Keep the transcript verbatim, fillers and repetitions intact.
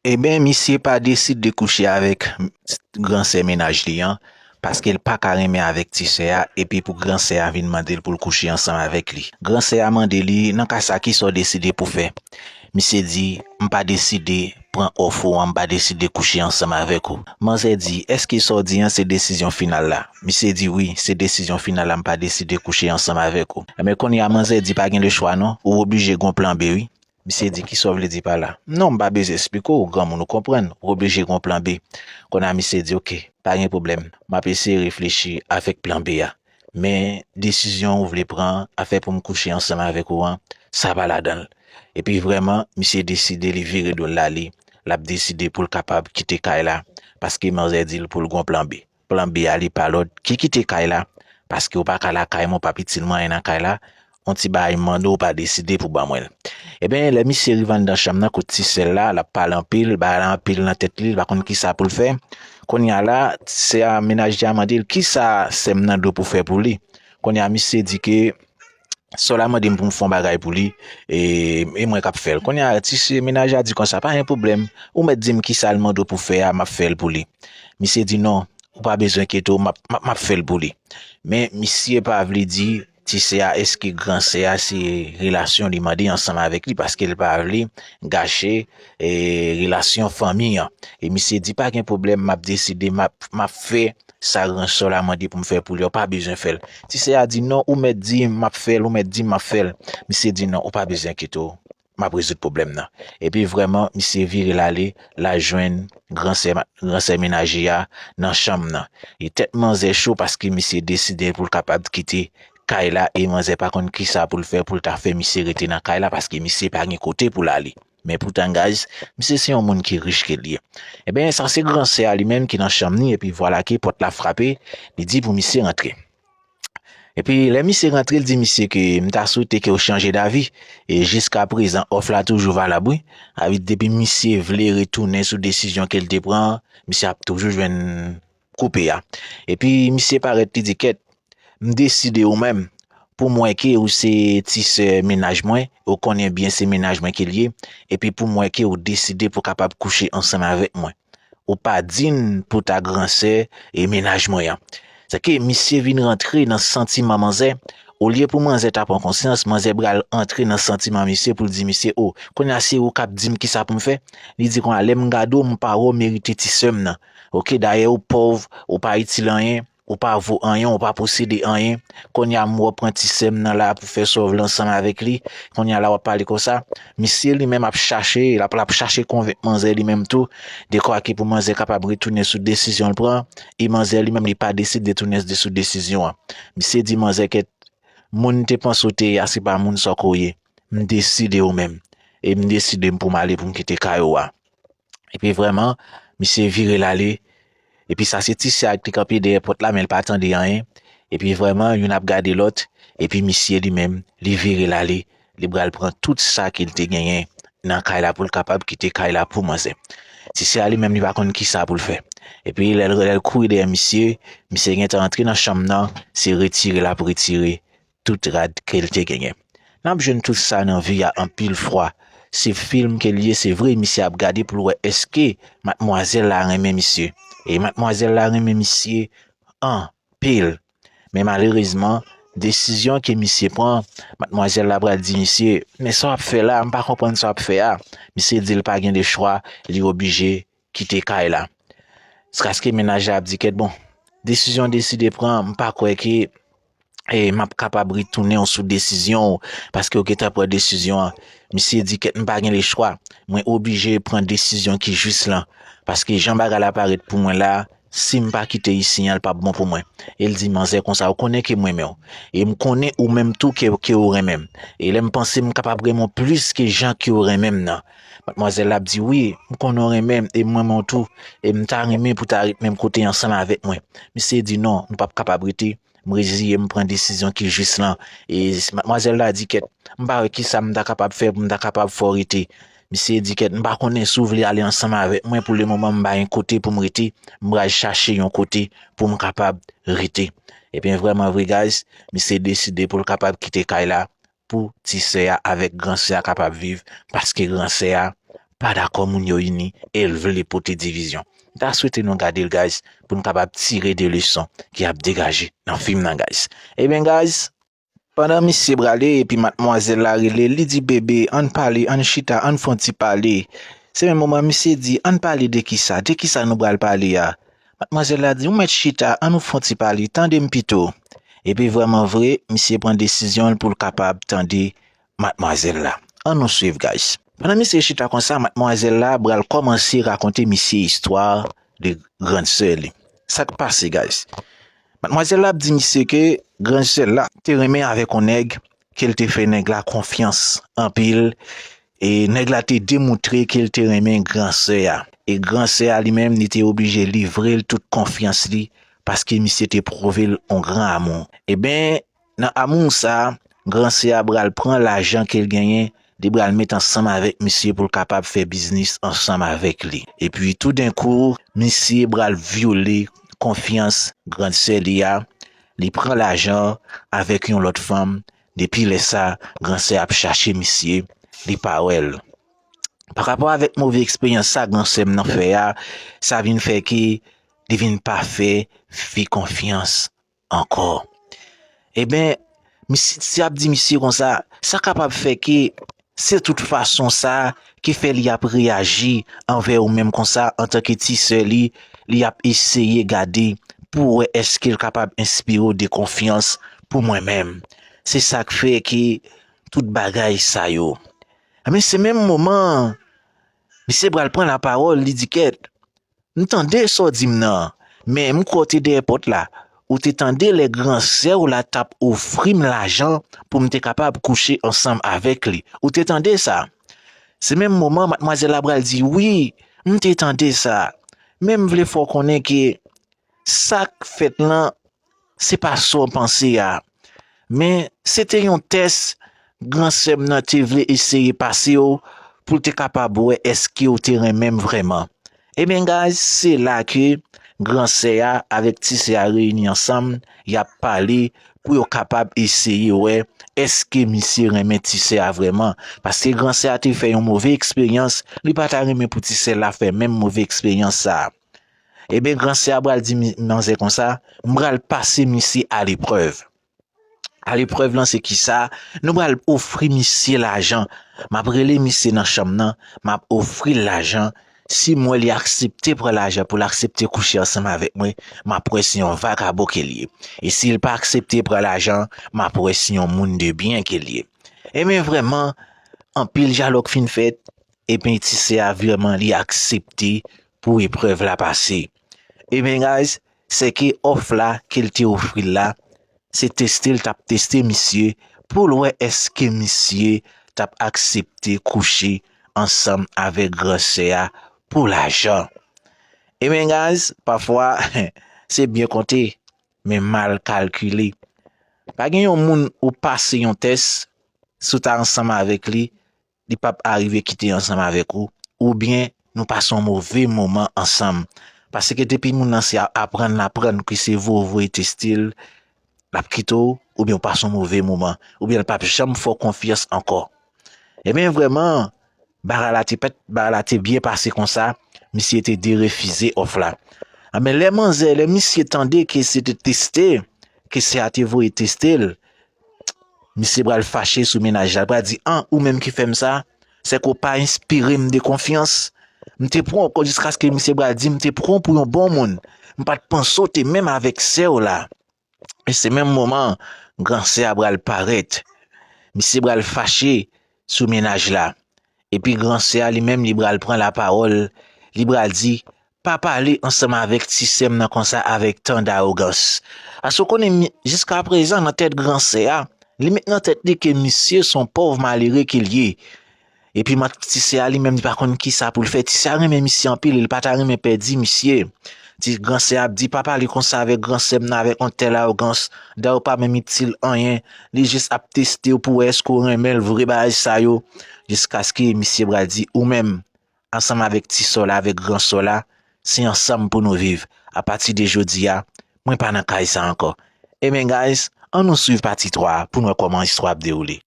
Ebyen, misye pa deside kouche avèk gran sè mennaj li an, paske l pa ka renmen avèk ti sè a, epi pou gran sè a vin mande l pou l kouche ansanm avèk li. Gran sè a mande li, nan ka sa, kisa w deside pou fè? Misye di, m pa deside pran òf ou an, m pa deside kouche ansanm avèk ou. Manzè di, èske sa w di an se desizyon final la? Misye di, wi, se desizyon final la, m pa deside kouche ansanm avèk ou. Ebyen, kounye a, manzè di, pa gen lechwa non, ou oblije gon plan B, wi. Misye di, kisa w vle di pa la? Non, m pa bezwen esplike w, granmoun ou konprann, ou oblije gon plan B. Kounye a, misye di, oke, pa gen pwoblèm, m ap eseye reflechi avèk plan B a. Men, desizyon ou vle pran, afè pou m kouche ansanm avèk ou an, sa pa ladan l. Epi vrèman, misye deside li vire do l l ale, l ap deside pou l kapab kite kay la, paske manzè di l pou l gon plan B. Plan B a li pa lòt ki kite kay la, paske w pa ka lakay mwen, w p ap itil mwen anyen nan kay la, yon ti bagay m mande w, w pa deside pou ban mwen l. Ebyen, lè misye rive anndan chanm nan kot ti sè l la, l ap pale anpil, bagay la anpil nan tèt li, li pa konn kisa pou l fè. Kounye a la, sè a, mennaj li a mande l, kisa sè m nan dwe pou fè pou li? Kounye a, misye di ke, sa w la mande m pou m fè yon bagay pou li, e, e mwen k ap fè l. Kounye a, ti sè mennaj la di konsa, pa gen pwoblèm, ou mèt di m kisa l mande w pou fè a, m ap fè l pou li. Misye di, non, ou pa bezwen enkyete w, m ap, m ap, m ap fè l pou li. Men, misye pa vle di ti sè a, èske gran sè a se relasyon li mande ansanm avèk li, paske l pa vle gache, e, relasyon fanmi an. E misye di, pa gen pwoblèm, m ap deside, m ap, m ap fè sa gran sè w la mande pou m fè pou li, w pa bezwen fè l. Ti sè a di, non, ou mèt di m, m ap fè l, ou mèt di m, m ap fè l. Misye di, non, ou pa bezwen enkyete w, m ap rezoud pwoblèm nan. Epi vrèman, misye vire l ale, l al jwenn gran sè, gran sè mennaj li a nan chanm nan. E tèt manzè cho paske misye deside pou l kapab kite kay la e manzè pa konn kisa pou l fè pou l ta fè misye rete nan kay la paske misye pa gen kote pou l ale. Men poutan, guys, misye se yon moun ki rich ke l ye. Ebyen, sa se gran sè a li menm ki nan chanm ni, epi vwala ke pòt la frape, li di pou misye rantre. Epi lè misye rantre, l di misye ke m ta swete ke w chanje davi, e jiska prezan òf la toujou valab, wi. Sa vle di depi misye vle retounen sou desizyon ke l te pran, misye ap toujou jwenn koupe a. Epi misye parèt, li di, kèt, m deside ou menm. Pou m wè ke ou se ti sè mennaj mwen, ou konnen byen se mennaj mwen ke l ye, epi pou m wè ke ou deside pou kapab kouche ansanm avèk mwen. Ou pa di n pou ta gran sè e mennaj mwen an. Sèke misye vin rantre nan santiman manzè, olye pou manzè ta pran konsyans, manzè pral antre nan santiman misye pou l di misye, o, kounye a se ou k ap di m kisa pou m fè? Li di konsa, lè m gade w, m pa wè w merite ti sè m nan. Oke, dayè ou pòv, ou pa itil anyen, ou pa vo anyen, ou pa posede anyen. Kounye a m wè w pran ti sè m nan la pou fè sa w vle ansanm avèk li. Kounye a la w ap pale konsa. Misye li menm ap chache, l ap, l ap chache konvenk manzè li menm tou, dekwa ke pou manzè kapab retounen sou desizyon l pran, e manzè li menm li pa deside retounen sou desizyon an. Misye di manzè, kèt, moun te panse w te ye a, se pa moun sa w ko ye. M deside ou menm. E m deside m pou m ale pou m kite kay ou a. Epi vrèman, misye vire l ale. Epi sa se ti sè a ki te kanpe dèyè pòt la, men l pa tande anyen. Epi vrèman, youn ap gade lòt. Epi misye li menm, li vire l ale. Li pral pran tout sa ke l te genyen nan kay la pou l kapab kite kay la pou manzè. Ti sè a li menm, li pa konn kisa pou l fè. Epi lè l, lè l kouri dèyè misye, misye gentan antre nan chanm nan, se retire l ap retire tout rad ke l te genyen. N ap jwenn tout sa nan vi a anpil fwa. Se fim ke l ye, se vre, misye ap gade pou l wè èske madmwazèl la renmen misye. E madmwazèl la renmen misye anpil. Men malerezman, desizyon ke misye pran, madmwazèl la pral di misye, men sa w ap fè la, m pa konprann sa w ap fè a. Misye di l pa gen de chwa, li oblije kite kay la. Jiskaske mennaj la ap di, kèt, bon, desizyon w deside pran, m pa kwè ke e m ap kapab retounen w sou desizyon w, paske w gentan pran desizyon an. Misye di, kèt, m pa gen lechwa, mwen oblije pran desizyon ki jis lan, paske jan bagay la parèt pou mwen la, si m pa kite isi an, l p ap bon pou mwen. E l di manzè konsa, ou konnen ke m renmen w, e m konnen ou menm tou ke, ke w renmen m. E lè m panse m kapab renmen w plis ke jan ke w renmen m nan. Madmwazèl la ap di, wi, m konnen w renmen m, e m renmen w tou, e m ta renmen pou ta ret menm kote ansanm avèk mwen. Misye di, non, nou p ap kapab rete. M reziye m, pran desizyon ki jis lan. E madmwazèl la di, kèt, m pa wè kisa m ta kapab fè pou m ta kapab fè w rete. Misye di, kèt, m pa konnen si w vle ale ansanm avèk mwen, pou lemoman m pa gen kote pou m rete, m pral chache yon kote pou m kapab rete. Ebyen, vrèman vre, guys, misye deside pou l kapab kite kay la, pou ti sè a avèk gran sè a kapab viv, paske gran sè a pa dakò moun yo ini e l vle pote divizyon. M ta swete nou gade l, guys, pou n kapab tire de leson ki ap degaje nan fim nan, guys. Ebyen, guys, pandan misye prale epi madmwazèl la rele, li di, "Bebe, ann pale, ann chita, ann fè yon ti pale." Se menm moman misye di, "Ann pale de kisa? De kisa nou pral pale a?" Madmwazèl la di, "Ou mèt chita, ann nou fè yon ti pale, tande m pito." Epi vrèman vre, misye pran desizyon l pou l kapab tande madmwazèl la. Ann nou swiv, guys. Pandan misye chita konsa, madmwazèl la pral kòmanse rakonte misye istwa de grann sè li. Sa k pase, guys? Madmwazèl la ap di misye ke grann sè l la te renmen avèk yon nèg, ke l te fè nèg la konfyans anpil, e nèg la te demontre ke l te renmen gran sè a. E gran sè a li menm, li te oblije livre l tout konfyans li, paske misye te pwouve l yon gran amou. Ebyen, nan amou sa, gran sè a pral pran lajan ke l genyen, li pral met ansanm avèk misye pou l kapab fè biznis ansanm avèk li. Epi toudenkou, misye pral vyole konfyans gran sè li a, li pran lajan avèk yon lòt fanm, depi lè sa, gran sè ap chache misye, li pa wè l. Pa rapò avèk move eksperyans sa gran sè m nan fè a, sa vin fè ke li vin pa fè fi konfyans ankò. Ebyen, misye ap di misye konsa, sa kapab fè ke se tout fason sa ki fè li ap reyaji anvè ou menm konsa antanke ti sè li, li ap eseye gade pou wè èske l kapab enspire w de konfyans pou mwen menm. Se sa k fè ke tout bagay sa yo. Ebyen, se menm moman, misye pral pran lapawòl, li di, "Kèt, m tande sa w di m nan, men m kwè w te dèyè pòt la. Ou te tande lè gran sè w la t ap ofri m lajan pou m te kapab kouche ansanm avèk li. Ou te tande sa?" Se menm moman, madmwazèl la pral di, "Wi, m te tande sa. Men m vle fè w konnen ke sa k fèt lan, se pa sa w panse a. Men, se te yon tès gran sè m nan te vle eseye pase w pou l te kapab wè èske w te renmen m vrèman." Ebyen, guys, se la ke gran sè a avèk ti sè a reyini ansanm, y ap pale pou yo kapab eseye wè èske misye renmen ti sè a vrèman. Paske gran sè a te fè yon move eksperyans, li pa ta renmen pou ti sè la fè menm move eksperyans sa a. Ebyen, gran sè a pral di mi-, manzè konsa, "M pral pase misye aleprèv." Aleprèv lan se kisa? Nou pral ofri misye lajan. M ap rele misye nan chanm nan, m ap ofri l lajan. Si m wè li aksepte pran lajan pou l aksepte kouche ansanm avèk mwen, m ap wè se yon vagabon ke l ye. E si l pa aksepte pran lajan, m ap wè se yon moun de byen ke l ye. Ebyen, vrèman, anpil dyalòg fin fèt, ebyen, ti sè a vrèman li aksepte pou eprèv la pase. Ebyen, guys, se ke òf la ke l te ofri l la, se teste l t ap teste misye pou l wè èske misye t ap aksepte kouche ansanm avèk gran sè a pou lajan. Ebyen, guys, pafwa, se byen konte, men mal kalkile. Pa gen yon moun ou pase yon tès, si w ta ansanm avèk li, li p ap arive kite ansanm avèk ou, oubyen nou pase yon move moman ansanm. Paske depi moun nan se a-, aprann l aprann ke se voye voye teste l, l ap kite w, oubyen w pase yon move moman, oubyen l p ap janm fè w konfyans ankò. Ebyen, vrèman, bagay la te pèt, bagay la te byen pase konsa, misye te derefize òf la. Anben, lè manzè, lè misye tande ke se te teste, ke sè a te voye teste l, misye pral fache sou mennaj la, l pral di, "An, ou menm ki fè m sa, se ke w pa enspire m de konfyans. M te pran w jiskaske misye pral di, m te pran w pou yon bon moun. M pa t panse w te menm avèk sè w la." E se menm moman, gran sè a pral parèt. Misye pral fache sou mennaj la. Epi gran sè a li menm, li pral pran lapawòl, li pral di, "Pa pale ansanm avèk ti sè m nan konsa avèk tan dawogans." Paske w konnen, mi-, jiskaprezan nan tèt gran sè a, li met nan tèt li ke misye se yon pòv malere ke l ye. Epi man-, ti sè a li menm, li pa konn kisa pou l fè. Ti sè a renmen misye anpil, li pa ta renmen pèdi misye. Ti gran sè a ap di, "Pa pale konsa avèk gran sè m nan avèk yon tèl awogans, dayo pa menm itil anyen, li jis ap teste w pou wè èske w renmen l vre, bagay sa yo." Jiskaske misye pral di, "Ou menm, ansanm avèk ti sè w la, avèk gran sè w la, se ansanm pou nou viv. Apati de jodi a, mwen pa nan kay sa ankò." Ebyen, guys, ann nou swiv pati twa a pou n wè kòman istwa ap dewoule.